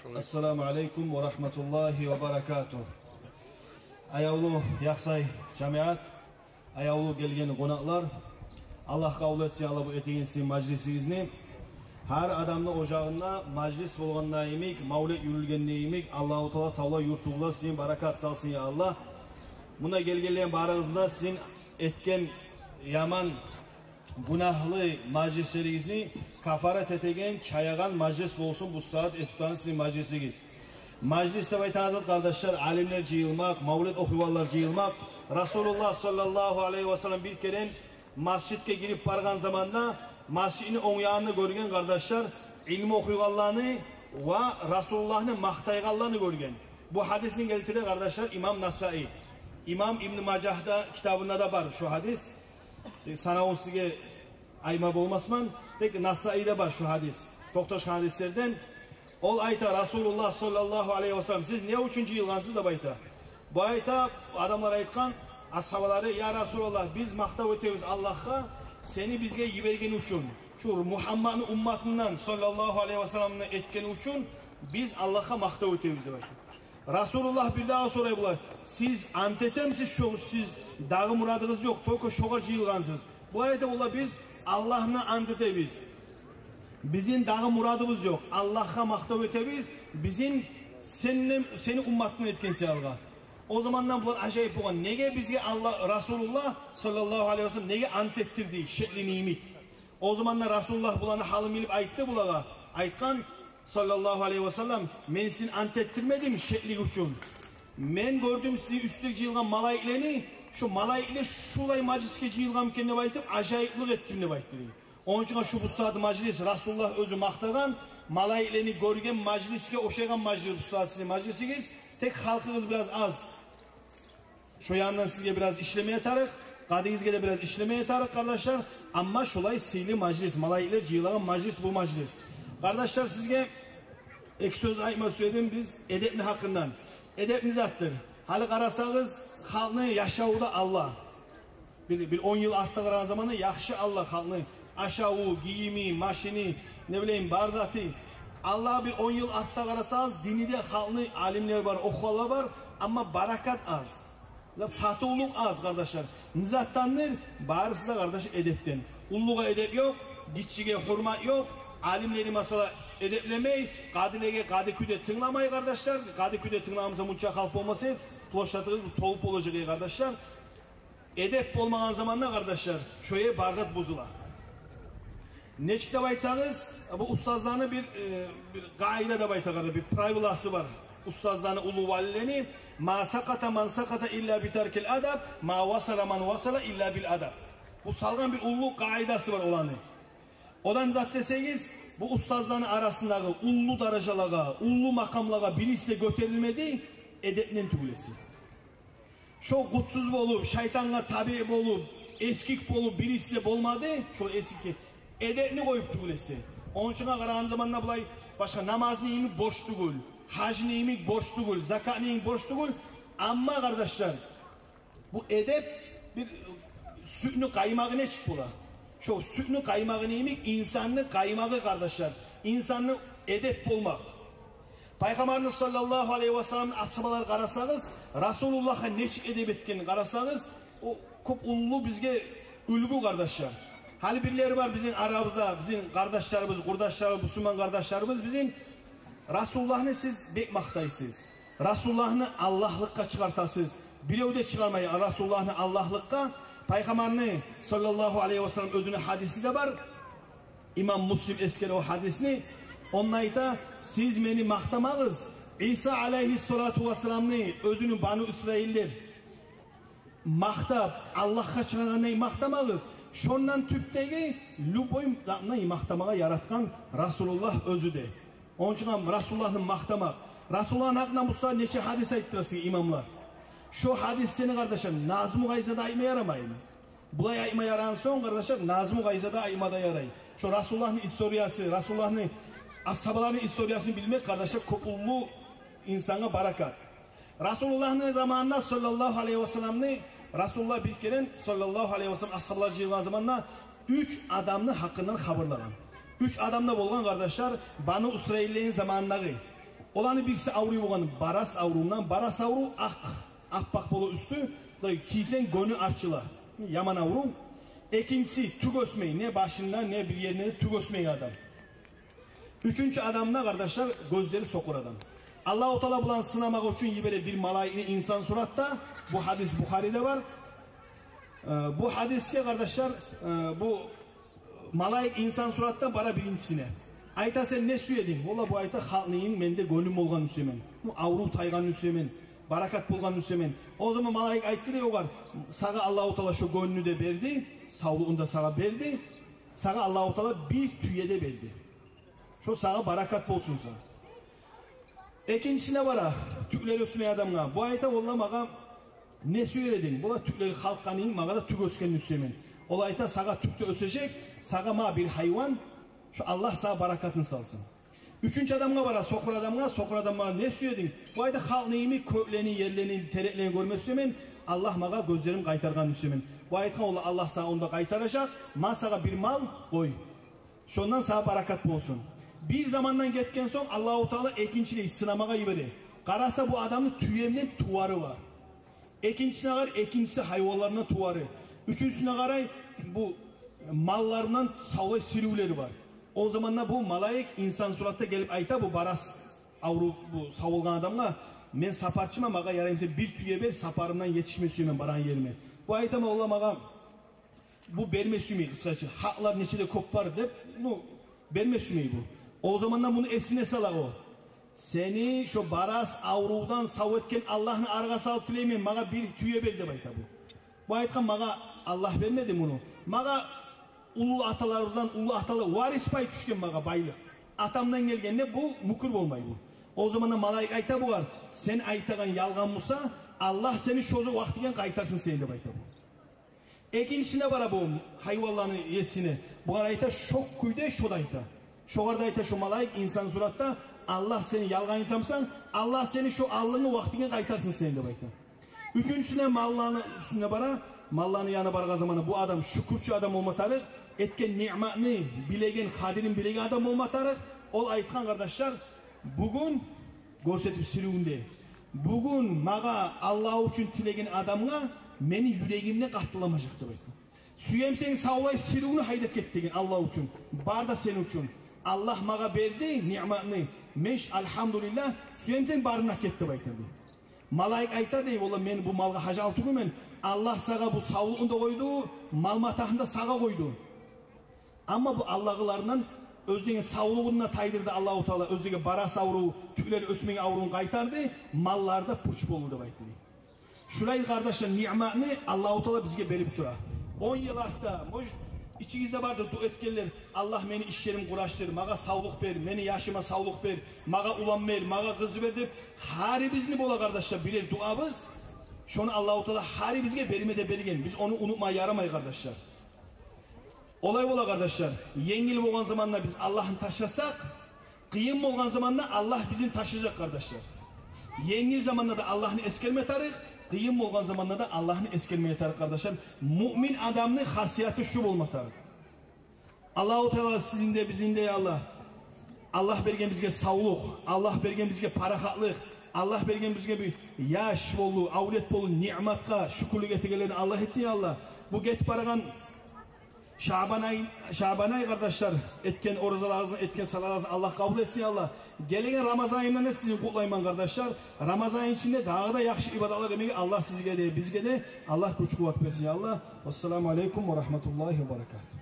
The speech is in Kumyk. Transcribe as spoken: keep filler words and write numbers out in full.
Ассаламу алейкум ва рагьматуллагьи ва баракатугь. Аявлу Яхсай жамият, аявлу гелген къонакълар, Аллагь къабул этсин, Аллагь, бу этеген сизин мажлисигизни. Гьар адамны ожагъында мажлис болгъанда йимик, мавлет юрюлгенде йимик, Аллагьу Таала савлай юртугъузгъа сизин баракат салсын, я Аллагь. Мунда гелгенлерин барыгъызны да сизин этген яман гюнагьлы мажлислеригизни кафарат этеген, чаягъан мажлис болсун бу сагьат этип турагъан сизин мажлисигиз. Мажлис деп айтагъан зат, къардашлар, алимлер жыйылмакъ, мавлет охуйгъанлар жыйылмакъ. Расулуллагь саллаллагьу алайгьи ва саллам бир керен масжитге гирип баргъан заманда масжитни онг ягъында гёрген, къардашлар, илму охуйгъанланы ва Расулуллагьны макътайгъанланы гёрген. Бу гьадисни гелтире, къардашлар, имам Насаи. Имам Ибн Мажагьда китабында да бар шу гьадис. Тек санавун сизге айма болмасман, тек Насаиде бар шу гьадис. Токъташгъан гьадислерден. Ол айта, Расулуллагь саллаллагьу алайгьи ва саллам: «Сиз не учун жыйылгъансыз?» — деп айта. Бу айта, адамлар айтгъан, асгьабалары: «Я Расулуллагь, биз макътав этебиз Аллагьгъа, сени бизге йиберген учун, шу Мугьаммадны умматындан саллаллагьу алайгьи ва салламны этгени учун биз Аллагьгъа макътав этебиз», — деп айта. Расулуллагь бирдагъы сорай булай: «Сиз ант этемисиз, шо, сиз дагъы мурадыгъыз ёкъ, только шогъар жыйылгъансыз?» Булай айта: «Валлагь, биз Аллагьны ант этебиз. Бизин дагъы мурадыбыз ёкъ. Аллагьгъа макътав этебиз, бизин сенден, сени умматынг этген саялгъа». О замандан булар ажайып болгъан. Неге бизге Аллагь, Расулуллагь саллаллагьу алайгьи ва саллам неге ант этдирди, шеклини йимик? О заманда Расулуллагь буланы гьалын билип айтды булагъа. Айтгъан, саллаллагьу алайгьи ва саллам: «Мен сизин ант этдирмедим шеклик учун. Мен гёрдюм сизин уьстюгюзге жыйылгъан малайиклени, шу малайиклер шулай мажлисге жыйылгъанмы экен деп айтып, ажайыплыкъ этдим», — деп айтды дей. Ону учун шу бу сагьат мажлис, Расулуллагь оьзю макътагъан, малайиклени гёрген мажлисге ошайгъан мажлис бу сагьат сизин мажлисигиз, тек халкъыгъыз бираз аз. Шо янындан сизге бираз ишлемеге тарыкъ, къадигизге де бираз ишлемеге тарыкъ, къардашлар. Амма шолай сыйлы мажлис, малайиклер жыйылагъан мажлис бу мажлис. Къардашлар, сизге эки сёз айтма сюедим биз эдепни гьакъындан. Эдеп не затдыр? Гьали къарасагъыз, халкъны яшаву да алда. Бир, бир он йыл артгъа къарагъан заманда яхшы алда халкъны ашаву, гийими, машини, не билейим, бар заты. Алда бир он йыл артгъа къарасагъыз, дини де халкъны, алимлер бар, охугъанлар бар, амма баракат аз. Татывлукъ аз, къардашлар. Не затдандыр? Барысы да, къардаш, эдепден. Уллугъа эдеп ёкъ, гиччиге гьюрмат ёкъ. Алимлени, масала, эдеплемей, къадилеге къади кюйде тынгламай, къардашлар. Къади кюйде тынгламаса, мунча халкъ болмаса, площадыгъыз толуп болажакъ эди, къардашлар. Эдеп болмагъан заманда, къардашлар, шо ер бар зат бузула. Нечик деп айтсагъыз, бу устазланы бир, э, бир къагъида деп айтагъанда, бир правиласы бар. Устазланы, уллу валилени: «Ма сакъата ман сакъата илла би таркил адаб, ма васала ман васала илла бил адаб». Бу салгъан бир уллу къагъидасы бар оланы. Одан зат десегиз, бу устазланы арасындагъы уллу даражалагъа, уллу макъамлагъа бириси де гётерилмеди эдепден тюгюл эсе. Шо къутсуз болуп, шайтангъа табиъ болуп, эсгик болуп, бириси де болмады, шо эсгикге эдепни къоюп тюгюл эсе. Ону учун къарагъан заманда булай башгъа намазны йимик борч тюгюл, гьажны йимик борч тюгюл, закатны йимик борч тюгюл. Амма, къардашлар, бу эдеп бир сютню къаймагъы нечик бола? Шо сютню къаймагъыны йимик инсанны къаймагъы, къардашлар. Инсанны эдеп болмакъ. Пайхаммарны саллаллагьу алайгьи ва салламны асгьабалары, къарасагъыз, Расулуллагьгъа нечик эдеп этгенин къарасагъыз, о кёп уллу бизге уьлгю, къардашлар. Гьали бирлери бар бизин арабызда, бизин къардашларыбыз, къурдашларыбыз, бусурман къардашларыбыз бизин Расулуллагьны сиз бек макътайсыз. Расулуллагьны Аллагьлыкъгъа чыгъартасыз. Бирев де чыгъармай Расулуллагьны Аллагьлыкъгъа. Пайхаммарны саллаллагьу алайгьи ва саллам оьзюню гьадиси де бар. Имам Муслим эсгере о гьадисни. Онда айта: «Сиз мени макътамагъыз Иса алайгьиссалату вассаламны, оьзюню Бану Исраиллер макътап, Аллагьгъа чыгъаргъандай макътамагъыз. Шондан тюпдеги любой затны макътамагъа яратгъан Расулуллагь оьзю де». Ону учун Расулуллагьны макътамакъ. Расулуллагьны гьакъындан бу сагьат нече гьадис айтдыра сизге имамлар. Шо гьадислени, къардашлар, назму къайдада айтма ярамаймы? Булай айтма ярагъан сонг, къардашлар, назму къайдада айтма да ярай. Шо Расулуллагьны историясы, Расулуллагьны асгьабаларыны историясын билмек, къардашлар, кёп уллу инсангъа баракат. Расулуллагьны заманында саллаллагьу алайгьи ва салламны, Расулуллагь бир керен саллаллагьу алайгьи ва саллам асгьабалар жыйылгъан заманда уьч адамны гьакъындан хабарлагъан. Уьч адам да болгъан, къардашлар, Бану Исраиллени заманындагъы. Оланы бириси авруй болгъан барас аврувундан, барас аврув акъ, аппакъ бола уьстю, да кийсенг гёню ачыла. Яман аврув. Экинчиси тюк оьсмей, не башында, не бир ерине де тюк оьсмей адам. Уьчюнчю адам да, къардашлар, гёзлери сокъур адам. Аллагьу Таала буланы сынамакъ учун йибере бир малайикни инсан суратда. Бу гьадис Бухариде бар. Э, бу гьадисге, къардашлар, э, бу малайик инсан суратда бара биринчисине. Айта: «Сен не сюе эдинг?» Валлагь, бу айта: «Халкъны йимик, мен де гёнюм болгъанны сюемен. Бу аврув тайгъанны сюемен, баракат болгъанны сюемен». О заман малайик айтды дей огъар: «Сагъа Аллагьу Таала шо гённю де берди, савлугъун да сагъа берди. Сагъа Аллагьу Таала бир тюе де берди. Шо сагъа баракат болсун сагъа». Экинчисине бара, тюклери оьсмей адамгъа. Бу айта: «Валлагь, магъа не сюер эдинг?» Валлагь, тюклери халкъгъанны йимик, магъа да тюк оьсгенни сюемен. Ол айта: «Сагъа тюк де оьсежек, сагъа ма бир гьайван, шо Аллагь сагъа баракатын салсын». Уьчюнчю адамгъа бара, сокъур адамгъа. Сокъур адамгъа: «Не сюе эдинг?» Бу айта: «Халкъны йимик кёклени, ерлени, тереклени гёрме сюемен. Аллагь магъа гёзлерим къайтаргъанны сюемен». Бу айтгъан: «Валлагь, Аллагь сагъа ону да къайтаражакъ. Ма сагъа бир мал къой. Шондан сагъа баракат болсун». Бир замандан гетген сонг Аллагьу Таала экинчилей сынамагъа йибере. Къараса, бу адамны тюе булан тувары бар. Экинчисине къарай, экинчиси гьайванларындан тувары. Уьчюнчюсюне къарай, бу малларындан савлай сиривлери бар. О заманда бу малайик инсан суратда гелип айта бу барас аврув, бу савулгъан адамгъа: «Мен сапарчыман, магъа ярай буса бир тюе бер, сапарымдан етишме сюемен барагъан ериме». Бу айта: «Валлагь, магъа бу берме сюймей, къысгъача. Гьакълар нече де кёп бар», — деп, ну, берме сюймей бу. О заманда муну эсине сала о: «Сени шо барас аврувдан сав этген Аллагьны арагъа салып тилеймен, магъа бир тюе бер», — деп айта бу. Бу айтгъан: «Магъа Аллагь бермеди муну. Магъа уллу аталарыбыздан, уллу аталар, варис пай тюшген магъа байлыкъ. Атамдан гелгенде бу мюкюр болмай бу». О заманда малайик айта бугъар: «Сен айтагъан ялгъан буса, Аллагь сени шо вакътиге къайтарсын сени», — деп айта бу. Экинчисине бара бу гьайванланы есине. Бугъар айта шо кюйде, шо да айта. Шогъар да айта шо малайик инсан суратда: «Аллагь сени ялгъан айтамысан, Аллагь сени шо алдынгъы вакътиге къайтарсын сени», — деп айта. Уьчюнчюсюне, малланы уьстюне бара. Малланы янына баргъан заманда бу адам шюкюрчю адам болма тарыкъ, этген ниъматны билеген, къадирин билеген адам болма тарыкъ. Ол айтгъан, къардашлар, бугюн гёрсетип сиривюн де: «Бугюн магъа Аллагь учун тилеген адамгъа мени юрегим де къаттыламажакъ», — деп айтгъан. «Сюемсен, савлай сиривню гьайдап гет деген, Аллагь учун. Бар да сени учун. Аллагь магъа берди ниъматны. Мен ш-, альгьамдулиллагь, сюемсен, барын алып гет», — деп айта дей. Малайик айта дей: «Валлагь, мен бу малгъа гьажатлы тюгюлмен. Аллагь сагъа бу савлугъун да къойду, мал-матагьын да сагъа къойду. Амма бу алдагъыларындан оьзлени савлугъун да тайдырды Аллагьу Таала, оьзлеге барас аврув, тюклер оьсмеген аврувун къайтарды, маллары да пуч болду», — деп айтды дей. Шулай, къардашлар, ниъматны Аллагьу Таала бизге берип тура. Он йыл артда, может, ичигизде бардыр дуа этгенлер: «Аллагь, мени ишлерим къурашдыр, магъа савлукъ бер, мени яшыма савлукъ бер, магъа улан бер, магъа къыз бер», — деп. Гьарибизни бола, къардашлар, бирер дуабыз. Шону Аллагьу Таала гьарибизге берме де берген. Биз ону унутма ярамай, къардашлар. Олай бола, къардашлар. Енгил болгъан заманда биз Аллагьны ташласакъ, къыйын болгъан заманда Аллагь бизин ташлажакъ, къардашлар. Енгил заманда да Аллагьны эсгерме тарыкъ, къыйын болгъан заманда да Аллагьны эсгерме тарыкъ, къардашлар. Муъмин адамны хасияты шу болма тарыкъ. Аллагьу Таала сизин де, бизин де, я Аллагь, Аллагь берген бизге савлукъ, Аллагь берген бизге парахатлыкъ, Аллагь берген бизге бир яш болду, авлет болду, ниъматгъа шюкюрлюк этегенлерден Аллагь этсин, я Аллагь. Бу гетип барагъан Шабан ай, Шабан ай, къардашлар, этген оразаларыгъызны, этген садагъаларыгъызны Аллагь къабул этсин, я Аллагь. Гелеген Рамазан айындан да сизин къутлайман, къардашлар. Рамазан ай ичинде дагъы да яхшы ибадатлар этмеге Аллагь сизге де, бизге де Аллагь гюч-къуват берсин, я Аллагь. Вассаламу алейкум ва рагьматуллагьи ва баракатугь.